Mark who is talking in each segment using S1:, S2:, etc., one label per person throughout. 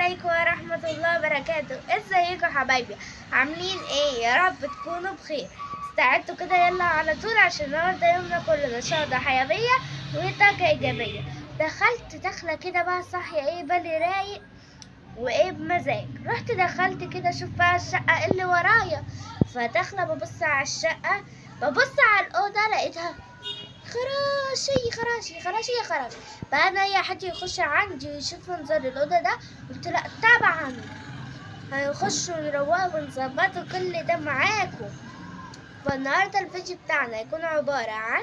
S1: عليكم ورحمة الله وبركاته. ازيكم حبايبي؟ عاملين ايه؟ يا رب تكونوا بخير. استعدوا كده يلا على طول عشان النهارده يومنا كله نشاط وحيوية وطاقة ايجابية. دخلت دخلة كده بقى صاحية ايه بالي رايق وايه بمزاج. رحت دخلت كده اشوف بقى الشقة اللي ورايا، فداخلة ببص على الشقة، ببص على الأوضة لقيتها خراشي خراشي خراشي يا خراشي. بقى انا اي حد يخش عندي ويشوف منظر الاوضة ده، قلت لا طبعا هنخش ونروق ونظبطه كل ده معاكم. فالنهارده الفيديو بتاعنا هيكون عبارة عن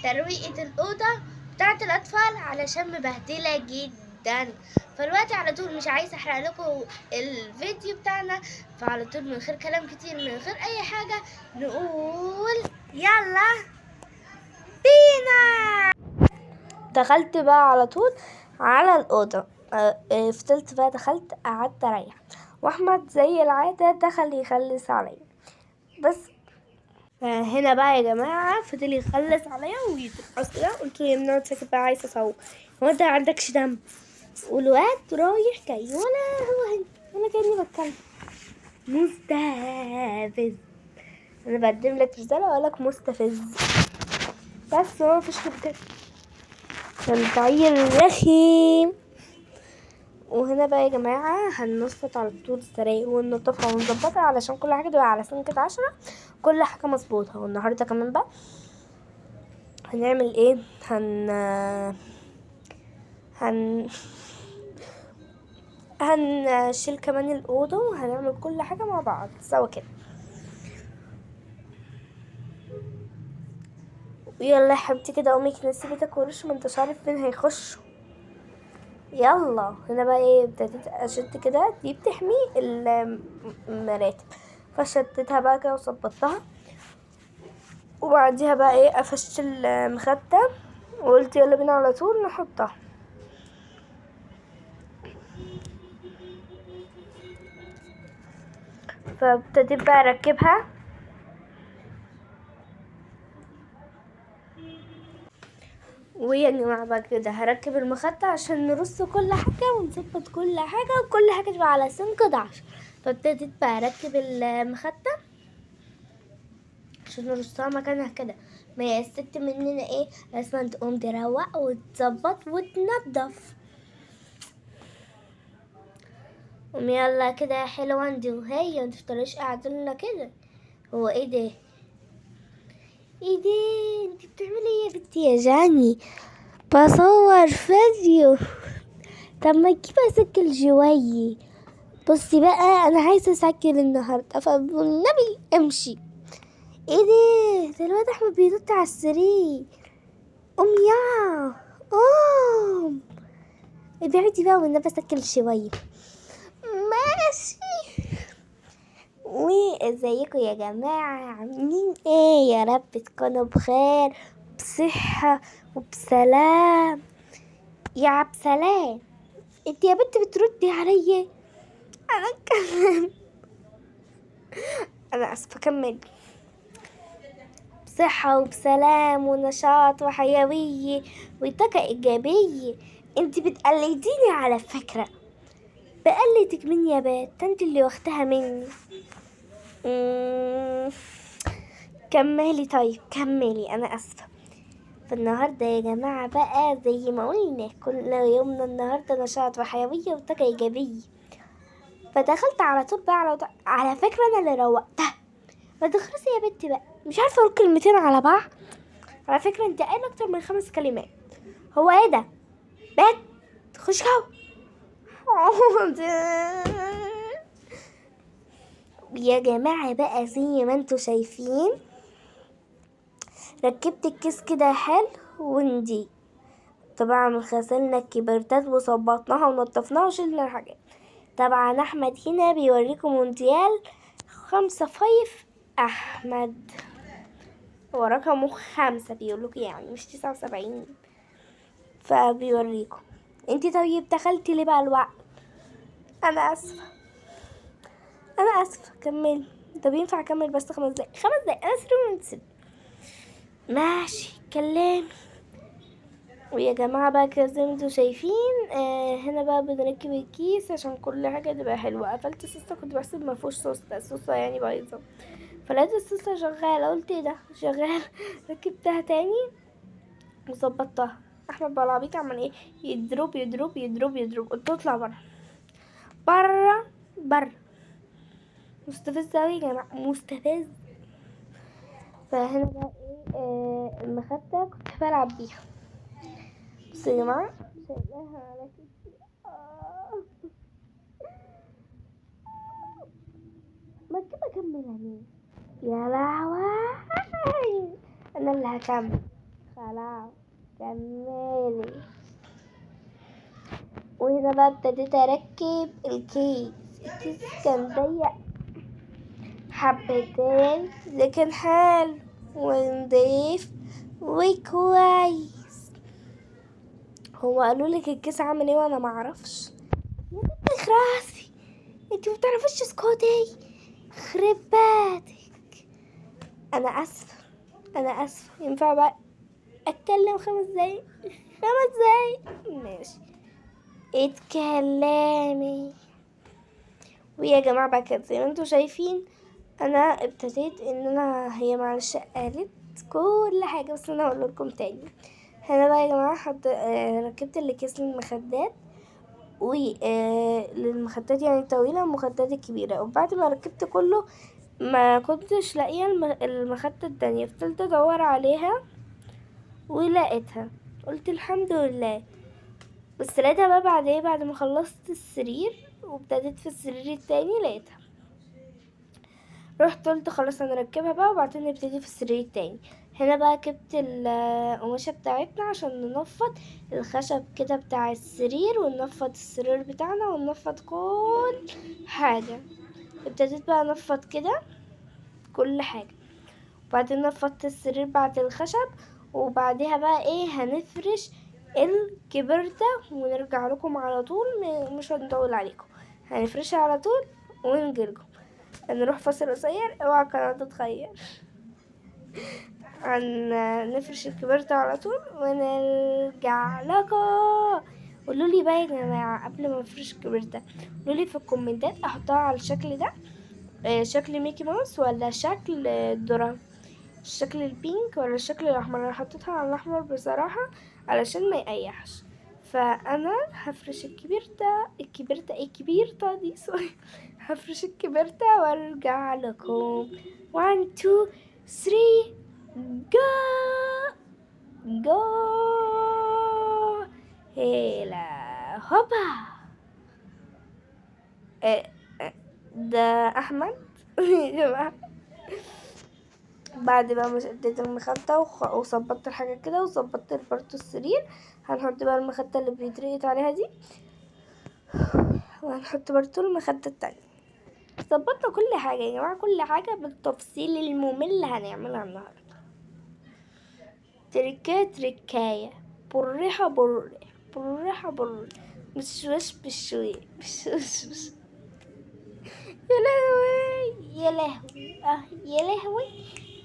S1: ترويقه الاوضة بتاعه الاطفال علشان مبهدله جدا. فالوقت على طول مش عايزه احرق لكم الفيديو بتاعنا، فعلى طول من غير كلام كتير من غير اي حاجة نقول يلا بينا. دخلت بقى على طول على الأوضة، فضلت بقى دخلت قعدت اريح، واحمد زي العادة دخل يخلص عليا بس. فهنا بقى يا جماعة فضل يخلص عليا ويتقص كده، قلت له يا ابني اقعد ساكت بقى عايزة اصور، هو انت ما عندكش دم؟ والواد رايح جاي ولا هو هنا ولا كأني بتكلم. مستفز، انا بقدم لك رسالة واقول لك مستفز، بس هو مفيش غير كده. كان عيل رخيم. وهنا بقى يا جماعة هنظبط على طول السراير وننضفها ونظبطها علشان كل حاجة تبقى على سنكة 10، كل حاجة مظبوطة. والنهاردة كمان بقى هنعمل ايه؟ هن هن هنشيل كمان الأوضة وهنعمل كل حاجة مع بعض سوا كده. يلا يا حبيبتي كده قومي كنسي بيتك ورش، ما انتش عارف فين هيخشوا. يلا هنا بقى ايه، ابتديت اشد كده، دي بتحمي المراتب، فشدتها بقى كده وظبطتها. وبعديها بقى ايه قفشت المخدة وقلت يلا بينا على طول نحطها. فابتديت بقى اركبها. ويا جماعة بقى كده هركب المخدة عشان نرص كل حاجة ونظبط كل حاجة وكل حاجة تبقى على سنك 11. فابتديت بقى اركب المخدة عشان نرصها مكانها كده، ما هي الست مننا ايه لازم تقوم تروق وتظبط وتنظف. قوم يلا كده يا حلوة انتي وهي، ما تفضليش قاعدة لنا كده. هو ايه ده؟ ايه ده؟ انتي بتعملي ايه يا بنتي يا جاني؟ بصور فيديو. طب ما تجيب اسجل شوية. بصي بقى انا عايزه اسجل النهارده، فبالنبي امشي. ايه ده؟ ده الواد احمد بينط على السرير. قوم يا قوم، ابعدي بقى والنبي اسجل شوية. ماشي. وازيكم يا جماعة؟ عاملين ايه؟ يا رب تكونوا بخير بصحة وبسلام. يا عبد سلام انت يا بنت بتردي عليا؟ انا اتكلم، انا اسفه. كمل. بصحة وبسلام ونشاط وحيوية وطاقة ايجابية. انت بتقلديني على فكرة، بقلدك مين يا بنت؟ انت اللي واخدها مني. كملي طيب كملي، انا اسفه. فالنهارده يا جماعة بقى زي ما قلنا كل يومنا النهارده نشاط وحيوية وطاقة ايجابية. فدخلت على طول بقى على فكرة انا اللي روقتها. ما تخلصي يا بنتي بقى، مش عارفه اقول كلمتين على بعض. على فكرة انت قايله اكتر من 5 كلمات. هو ايه ده؟ بنت خش جوه. يا جماعة بقى زي ما انتوا شايفين ركبت الكيس كده حلو وندي. طبعا غسلنا الكبرتات وظبطناها ونضفناها وشلنا الحاجات. طبعا احمد هنا بيوريكم مونديال 5 5. احمد هو رقمه 5 بيقولك، يعني مش 79، فبيوريكم. انتي طيب دخلتي ليه بقى الوقت؟ انا اسفه انا اسفه. كملي. طب ينفع اكمل بس 5 دقايق؟ 5 دقايق انا سري من ست. ماشي كلامي. ويا جماعة بقى كده زي ما انتوا شايفين، هنا بقى بنركب الكيس عشان كل حاجة تبقى حلوة. قفلت السوسته، كنت بحسب ما فيهوش سوسته، السوسته يعني بايظة، فلقيت السوسته شغالة، قلت ايه ده شغال. ركبتها تاني وظبطتها. احمد بقى العبيط عمل ايه، يضرب يضرب يضرب يضرب، قلت له اطلع بره بره بره. مستفز اوي يا جماعة، مستفز. فهنا بقى ايه، المخدة كنت بلعب بيها. بصوا يا جماعة شايلاها على كتفي. ما تجيب اكملها ليه يا لهوي، انا اللي هكمل خلاص كملي. وهنا بقى ابتديت اركب الكيس. الكيس كان ضيق حبتين لكن حلو ونضيف وكويس. هو قالوا لك الكيس عامل ايه وانا ما اعرفش؟ يا بنت راسي انت ما بتعرفيش تسكتي، خرب بيتك. انا اسفه انا اسفه. ينفع بقى اتكلم 5 دقايق؟ 5 دقايق ماشي، اتكلمي. ويا جماعة بقى كده زي ما انتوا شايفين انا ابتديت ان انا هي معلش قالت كل حاجة، بس انا هقول لكم تاني. هنا بقى يا جماعة ركبت الاكياس للمخدات و، للمخدات يعني الطويلة والمخدات الكبيرة. وبعد ما ركبت كله ما كنتش لاقيه المخدة التانية، فضلت ادور عليها ولقيتها، قلت الحمد لله. بس لقيتها بقى بعد ايه، بعد ما خلصت السرير وابتديت في السرير التاني لقيتها. رحت قلت خلاص انا اركبها بقى وبعدين نبتدي في السرير التاني. هنا بقى جبت القماشة بتاعتنا عشان ننفض الخشب كده بتاع السرير، وننفض السرير بتاعنا، وننفض كل حاجة. ابتديت بقى انفض كده كل حاجة، وبعدين نفضت السرير بعد الخشب. وبعدها بقى ايه، هنفرش الكبرتة ونرجع لكم على طول، مش هنطول عليكم، هنفرشها على طول ونجيلكم. نروح فاصل قصير، اوعى القناة تتغير. هنفرش الكبرتة على طول ونرجع لكم. قولوا لي بقى يا جماعة قبل ما افرش الكبرتة، قولوا لي في الكومنتات احطها على الشكل ده، شكل ميكي ماوس ولا شكل الذرة، الشكل البينك ولا الشكل الاحمر. انا حطيتها على الاحمر بصراحة علشان ما يقيحش. فانا هفرش الكبرتة، الكبرتة ايه، الكبيرتة دي سوري، هفرش الكبرتة وارجع لكم. 1 2 3 جو جو هيلا هوبا. ده احمد يا جماعة. بعد بقى ما شديت المخدة وظبطت الحاجة كده وظبطت برضو السرير، هنحط بقى المخدة اللي بيترقد عليها دي، وهنحط برضو المخدة التانية. ظبطنا كل حاجة يا جماعة، كل حاجة بالتفصيل الممل هنعملها النهاردة. تركاية تركاية، بالريحة بالريحة، بالريحة بالريحة، مشوش بالشوي، مشوش بالشوي. يا لهوي يا لهوي، يا لهوي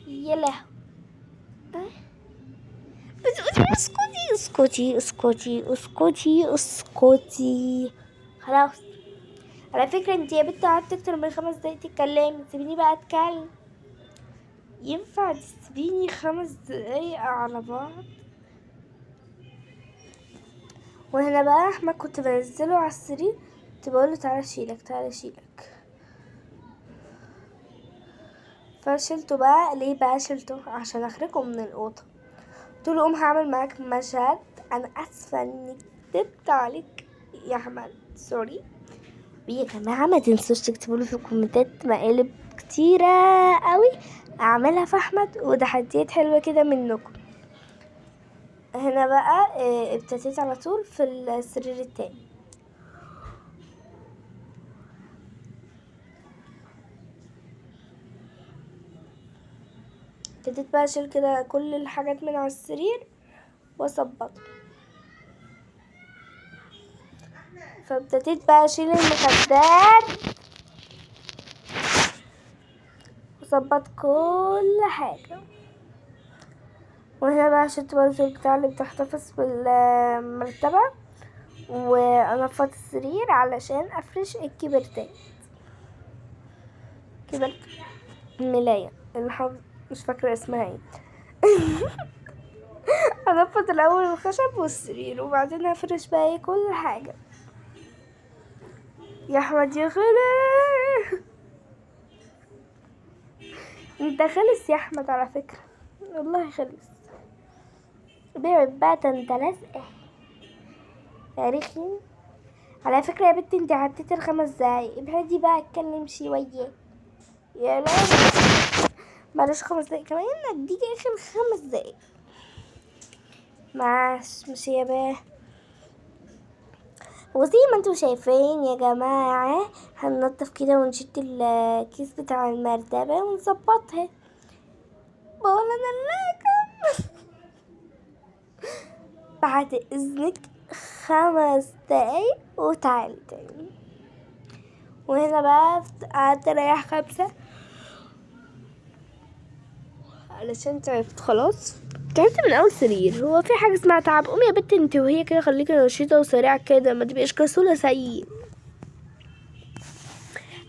S1: يا لهوي. بس اسكتي اسكتي اسكتي اسكتي اسكتي خلاص. على فكرة انت يا بنت قعدت اكتر من 5 دقايق تتكلمي، سيبيني بقى اتكلم. ينفع تسيبيني 5 دقايق على بعض؟ وهنا بقى احمد كنت بنزله على السرير، كنت بقوله تعالى اشيلك تعالى اشيلك، فشلته بقى. ليه بقى شلته؟ عشان اخرجه من الاوضة. قلت له قوم هعمل معاك مشهد، انا اسفه اني كدبت عليك يا احمد، سوري. ويا جماعة ما تنسوش تكتبوا لي في الكومنتات مقالب كتيرة قوي اعملها في احمد وتحديات حلوة كده منكم. هنا بقى، ابتديت على طول في السرير التاني. ابتديت بقى اشيل كده كل الحاجات من على السرير واظبطها. فابتديت بقى اشيل المخدات واظبط كل حاجة. وهنا بقى شلت برضه البتاع اللي بتحتفظ بالمرتبة، وانفض السرير علشان افرش الكبرتات. كبرت الملاية الحافظ مش فاكرة اسمها ايه. هنفض الاول الخشب والسرير، وبعدين هفرش بقى ايه كل حاجة. يا احمد يا خالد انت خلص يا احمد على فكرة، والله خلص. بيعب بقى، ده انت لازقة يا رخي. على فكرة يا بنتي انت عديتي ال5 دقايق، ابعدي بقى اتكلم شوية. يا لهوي معلش 5 دقايق كمان، اديكي اخر 5 دقايق. معلش مش يا باه. وزي ما انتم شايفين يا جماعة هننضف كده ونشد الكيس بتاع المرتبة ونظبطها. بقول انا لكم بعد اذنك 5 دقايق وتعالي تاني. وهنا بقى قعدت اريح 5 علشان تعبت خلاص، تعبت من اول سرير. هو في حاجة اسمها تعب؟ قومي يا بنت انت وهي كده، خليكي نشيطه وسريعة كده، ما تبقيش كسوله زيي.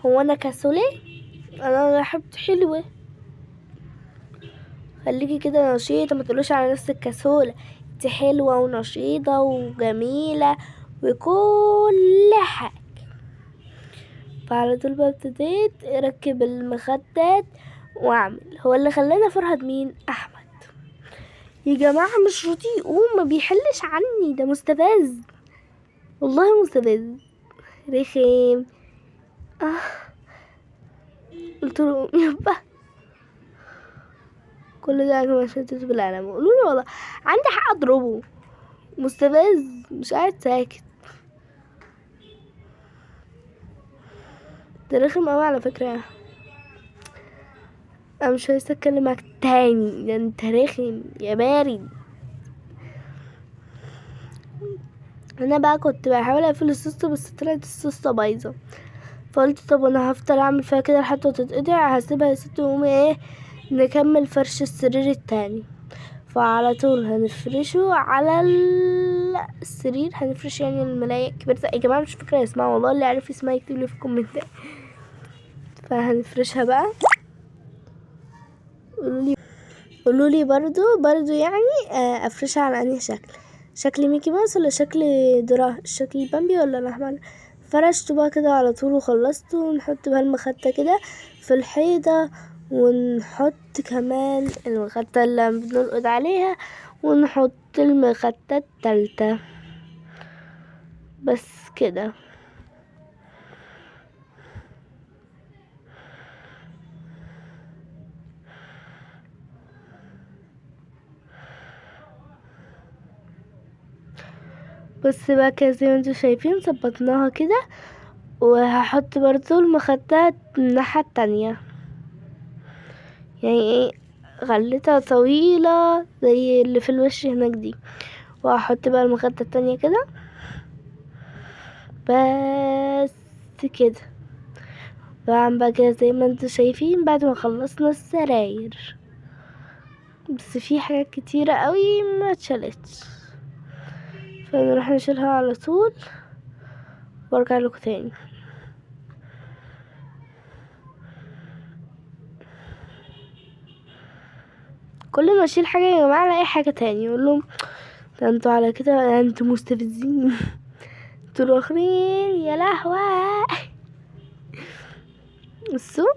S1: هو انا كسوله؟ انا ريحتي حلوة. خليكي كده نشيطه، ما تقولوش على نفسك كسوله، انت حلوة ونشيطه وجميلة وكل حاجة. فعلى طول بقى ابتديت اركب المخدات واعمل. هو اللي خلاني افرهد مين؟ احمد. يا جماعة مش راضي يقوم، ما بيحلش عني، ده مستفز والله، مستفز رخم. قلت له يبا كل ده يا جماعة شدته بالقلم. قولوا لي والله عندي حق اضربه، مستفز مش قاعد ساكت، ده رخم قوي على فكرة. انا مش عايزه اتكلم معاك تاني، ده انت رخم يا بارد. انا بقى كنت بحاول اقفل السوسته بس طلعت السوسته بايظة، فقلت طب انا هفضل اعمل فيها كده لحد ما تتقطع، هسيبها يا ستي وقومي ايه نكمل فرش السرير التاني. فعلى طول هنفرشه على السرير، هنفرش يعني الملاية الكبيرة. يا جماعة مش فاكره اسمها والله، اللي عارف اسمها يكتب لي في الكومنتات. فهنفرشها بقى. قولوا لي برضو يعني افرشها على انهي شكل، شكل ميكي ماوس ولا شكل درا، شكل البامبي ولا الاحمر؟ فرشته بقى كده على طول وخلصته. ونحط بقى المخدة كده في الحيطة، ونحط كمان المخدة اللي بنرقد عليها، ونحط المخدة التالتة. بس كده. بس بقى كده زي ما انتوا شايفين ظبطناها كده. وهحط برضو المخدة الناحية التانية، يعني ايه غلتها طويلة زي اللي في الوش هناك دي. وهحط بقى المخدة التانية كده. بس كده. طبعا بقى كده زي ما انتوا شايفين بعد ما خلصنا السراير، بس في حاجات كتيرة قوي ما اتشالتش، فنروح نشيلها على طول وارجع لكم تاني. كل ما اشيل حاجة يا جماعة الاقي حاجة تاني، اقول لهم ده انتوا على كده انتوا مستفزين، انتوا الاخرين يا لهوي. بصوا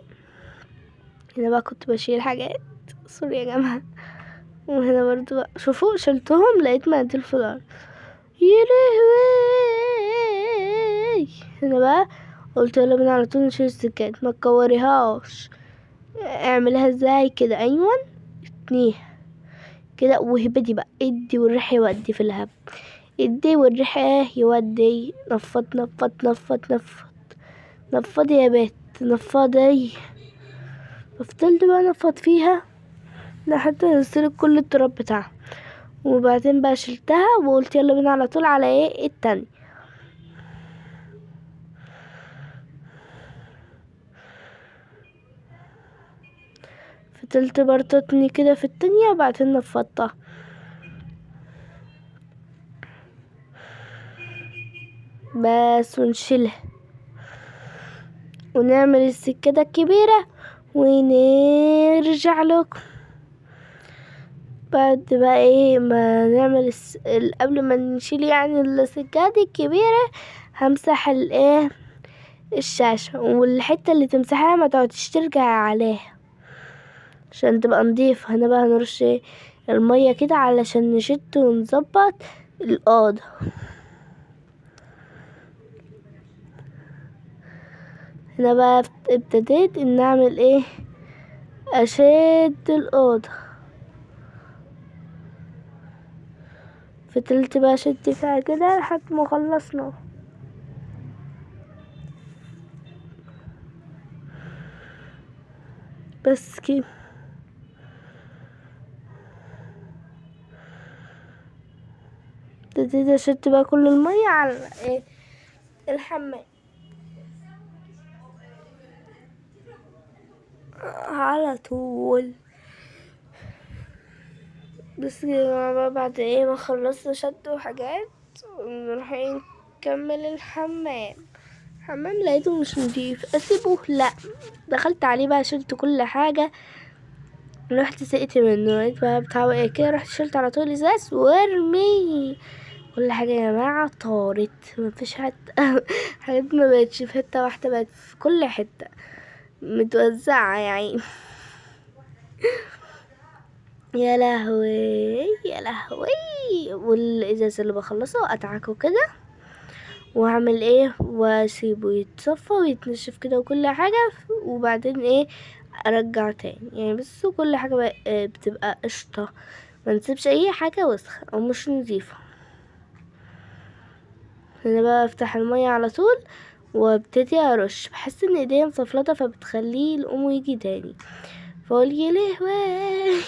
S1: هنا بقى كنت بشيل حاجات، سوري يا جماعة. وهنا برضو بقى شوفوا شلتهم لقيت مناديل في الارض، يا لهوي. هنا بقى قلت يلا بينا على طول نشيل السكات، ما تكوريهاش، اعملها ازاي كده، ايوه اتنيها كده وهبدي بقى، ادي والريح يودي في الهب، ادي والريح ايه يودي. نفض نفض نفض نفض نفضي يا بت نفضي. فضلت بقى نفض فيها لحد ما نزلت كل التراب بتاعها، وبعدين بقى شلتها وقلت يلا بينا على طول على ايه التاني. فضلت برضه اتني كده في التانية وبعدين نفضتها. بس، ونشيلها ونعمل السكة الكبيرة ونرجع لكم بعد بقى ايه ما نعمل قبل ما نشيل يعني السجادة الكبيرة. همسح الايه الشاشة، والحتة اللي تمسحها ما تقعدش ترجع عليها عشان تبقى نضيفة. هنا بقى هنرش ايه المية كده علشان نشد ونظبط الأوضة. هنا بقى ابتديت ان اعمل ايه، اشد الأوضة. فضلت بقى اشد فيها كده لحد ما خلصنا. بس كده. ابتديت اشد بقى كل المية على ايه الحمام على طول. بس كده بقى بعد ايه ما خلصنا شد وحاجات، نروح نكمل الحمام. الحمام لقيته مش نضيف، اسيبه؟ لا، دخلت عليه بقى شلت كل حاجة، رحت سقت منه، لقيت بقى بتاع ايه كده، رحت شلت على طول ازاز وارمي كل حاجة يا جماعة. طارت، مفيش حتى حاجات ما بقتش في حتة واحدة، بقت في كل حتة متوزعة يعني. يا لهوي يا لهوي. والازاز اللي بخلصه ادعكه كده واعمل ايه واسيبه يتصفى ويتنشف كده وكل حاجة، وبعدين ايه ارجعه تاني يعني. بس كل حاجة بقى بتبقى قشطه، ما نسيبش اي حاجة وسخة او مش نظيفة. هنا بقى افتح المية على طول وابتدي ارش. بحس ان ايديا مصفلطه فبتخليه الام يجي تاني، فاقول يا لهوي.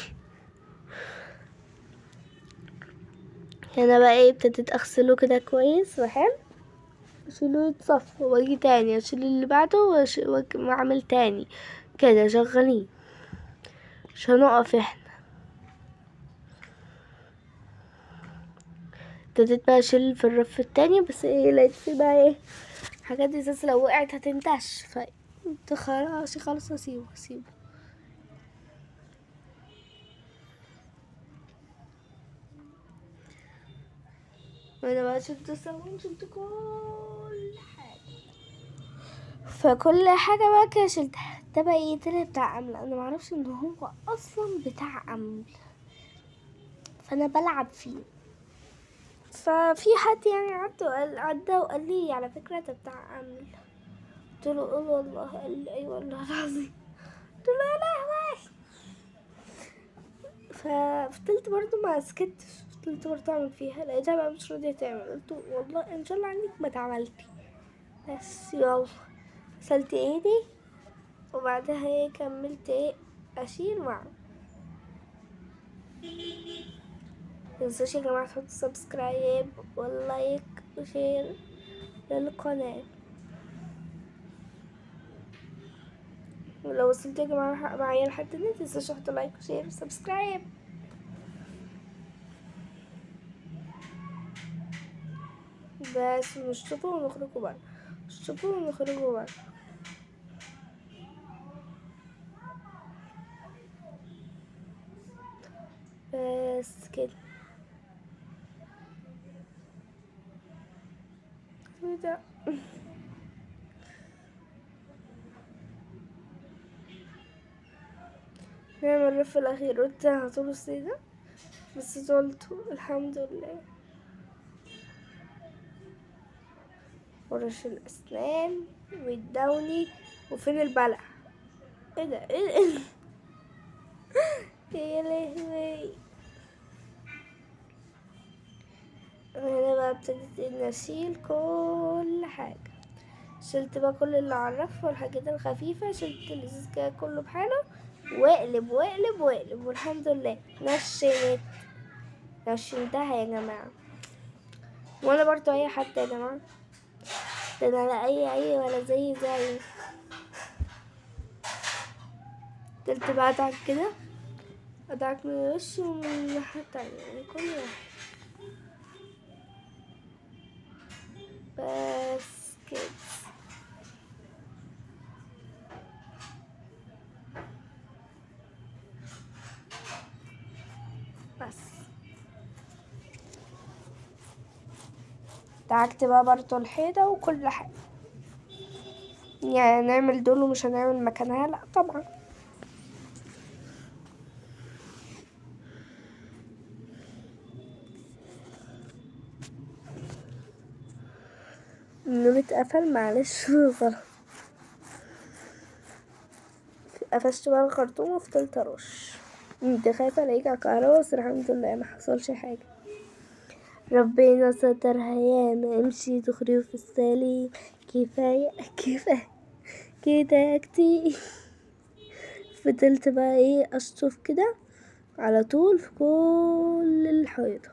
S1: هنا بقى ايه ابتديت اغسله كده كويس وحلو، اشيله يتصفى واجي تاني اشيل اللي بعده واعمل تاني كده. شغالين مش هنقف احنا. ابتديت بقى اشيل في الرف التاني، بس ايه لقيت فيه بقى ايه حاجات ازاز لو وقعت هتنتش، فقلت خلاص خلاص اسيبه اسيبه. وانا بقى شلت الصابون، شلت كل حاجة، فكل حاجة بقى كده شلتها. ده بقى ايه طلع بتاع أمل، انا معرفش ان هو اصلا بتاع أمل، فانا بلعب فيه. ففي حد يعني عدى وقال لي على فكرة ده بتاع أمل، قلت له قول والله، قال لي ايوه والله العظيم، قلت له يا لهوي. ففضلت برضو ما سكتش، فضلت برضو اعمل فيها، لقيتها بقى مش راضية تعمل، قلت والله ان شاء الله عنك ما اتعملتي، بس يلا غسلت ايدي وبعدها ايه كملت ايه اشيل واعمل. متنسوش يا جماعة تحطوا subscribe وال like و share للقناة، ولو وصلتوا يا جماعة معايا لحد هنا متنسوش تحطوا like و share و subscribe. بس نشطبه ونخرجه بره، نشطبه ونخرجه بره. بس كده. ايه ده؟ نعمل الرف الاخير. قلت هطول السيدة بس طولته الحمد لله. ورش الاسنان والدوني. وفين البلع؟ ايه ده؟ ايه ده؟ يا لهوي. هنا بقى ابتديت ان اشيل كل حاجة، شلت بقى كل اللي على الرف والحاجات الخفيفة، شلت الازاز كده كله بحاله، واقلب واقلب واقلب، والحمد لله نشنت نشنتها يا جماعة. وانا برضو اي حد يا جماعة، ده انا لا اي اي ولا زي زي. قلت بقى ادعك كده، ادعك من الوش ومن الناحية التانية، يعني كل واحد. دعكت بقى برضو الحيطة وكل حاجة. يعني نعمل دول ومش هنعمل مكانها؟ لا طبعا. النور اتقفل، معلش غلط. قفشت بقى الخرطوم وفضلت ارش. كنت خايفة الاقيك على الكهرباء، بس الحمد لله ما حصلش حاجة. ربنا سترها ياما، امشي دغري في السليم، كفاية كفاية كده كتير. فضلت بقى ايه اشطف كده على طول في كل الحيطة.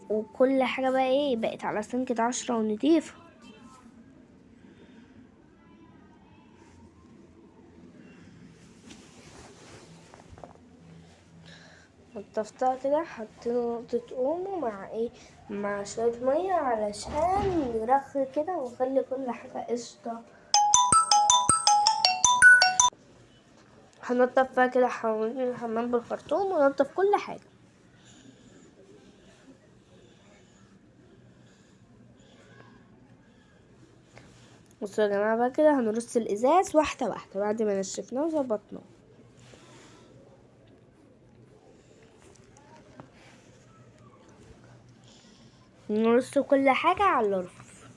S1: وكل حاجة بقى ايه بقت على سنكة 10 ونضيفة. نضفتها كده، حطينا نقطة اومو مع ايه، مع شوية مية علشان نرخي كده ونخلي كل حاجة قشطة. هنضف بقى كده حوالين الحمام بالخرطوم ونضف كل حاجة. بصوا يا جماعة بقى كده هنرص الازاز واحدة واحدة بعد ما نشفناه وظبطناه. نرص كل حاجة على الرف.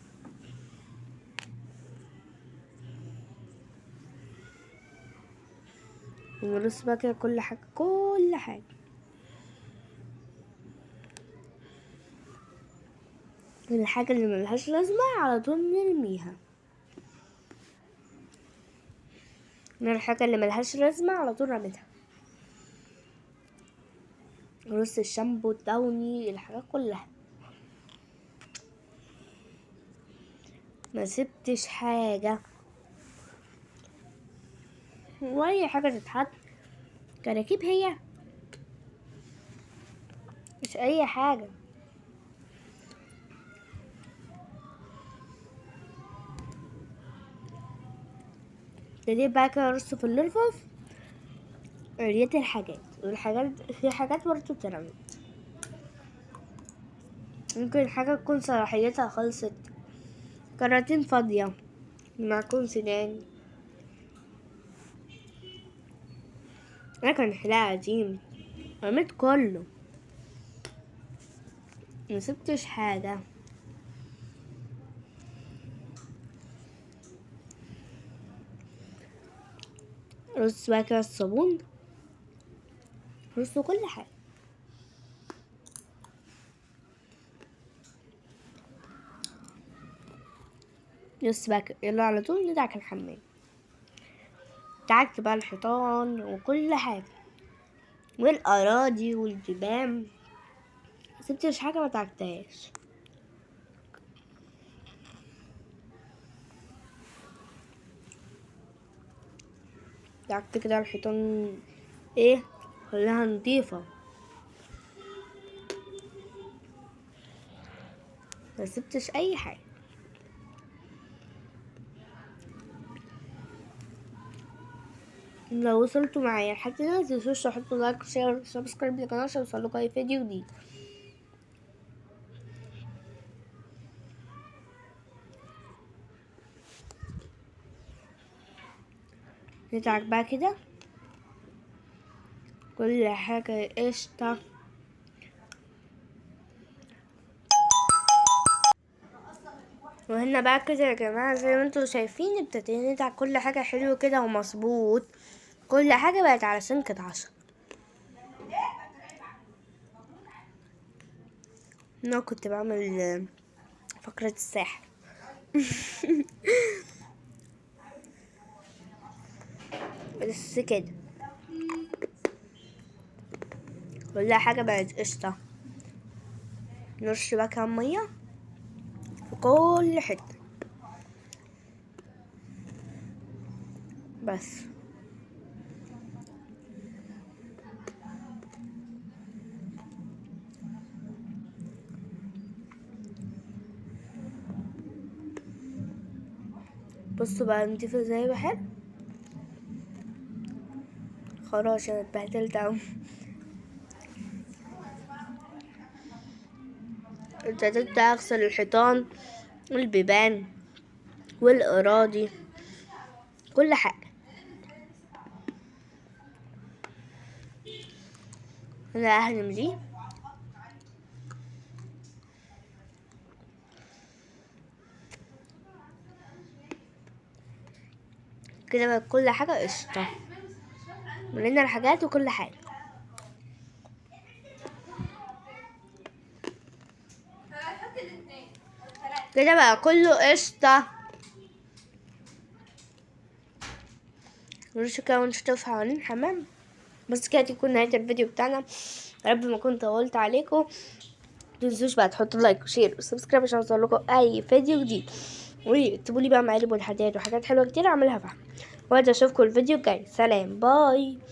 S1: نرص بقى كده كل حاجة، كل حاجة. الحاجة اللي ملهاش لازمة على طول نرميها. الحاجة اللي ملهاش لازمة على طول رميتها. رص الشامبو الداوني الحاجات كلها، ما سبتش حاجة واي حاجة تتحط كراكيب، هي مش اي حاجة. ابتديت بقى كده ارص في الرفوف عريت الحاجات، والحاجات في حاجات برضه اترمت، ممكن حاجة تكون صلاحيتها خلصت، كراتين فاضية معكون سنان. انا كان حلاقة قديم رميت كله، مسبتش حاجة. رص بقى كده الصابون، رص كل حاجة. بس بقى يلا على طول ندعك الحمام. دعكت بقى الحيطان وكل حاجة والأراضي والجبال، مسبتش حاجة ما دعكتهاش. دعكت كده الحيطان ايه خليها نضيفة، ما سبتش اي حاجة. لو وصلتوا معايا لحد هنا متنسوش تحطوا like و share و subscribe للقناة عشان يوصلكوا اي فيديو جديد. نتعك بقى كده كل حاجة قشطة. وهنا بقى كده يا جماعة زي ما انتوا شايفين ابتدينا ندعك كل حاجة حلو كده ومظبوط، كل حاجة بقت على سنكة 10. انا كنت بعمل فقرة الساحر. بس كده كل حاجة بقت قشطة. نرش بقى كام مية في كل حتة بس. بصوا بقى نضيفه ازاي وحلو. خلاص انا اتبهدلت اهو. ابتديت اغسل الحيطان والبيبان والاراضي كل حاجة. انا اهرم دي كده بقى كل حاجة قشطه، ملينا الحاجات وكل حاجة. كده بقى كله قشطه. نرش كده ونشطف حوالين الحمام. بس كده تكون نهاية الفيديو بتاعنا. يا رب ما كنت طولت عليكم. متنسوش بقى تحطوا like و share و subscribe عشان يوصلكوا اي فيديو جديد، واكتبوا لي بقى مقالب وتحديات وحاجات حلوة كتير اعملها فيها. واشوفكم الفيديو الجاي. سلام، bye.